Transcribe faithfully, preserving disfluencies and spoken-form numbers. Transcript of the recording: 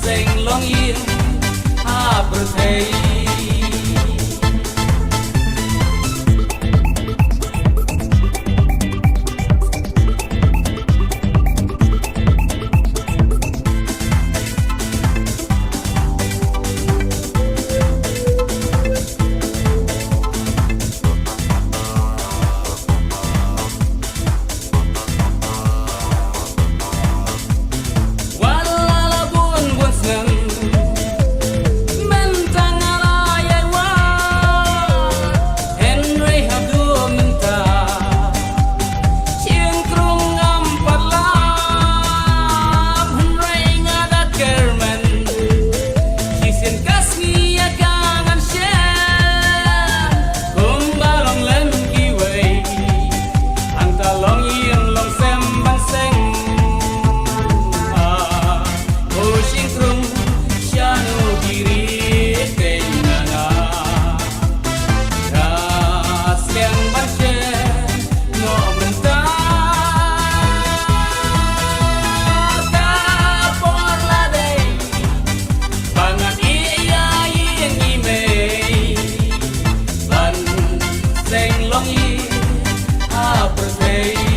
Seng longïing ha pyrthei. Wat la la bun bun snem mynta nga la ïai wad, hynrei haduh mynta Shynkrung ngam pat lap, hynrei nga da kyrmen. Shisien ka sngi ïa ka ngan shem, kumba long lem kiwei. Hangta longïing longsem ban seng. Ah, oh Shynkrung, shano ki ri teng na nga. Ka seng ban shem, Ngo mynta ka por la dei ba ngan ïa ïeng i mei ban seng longïing ha pyrthei.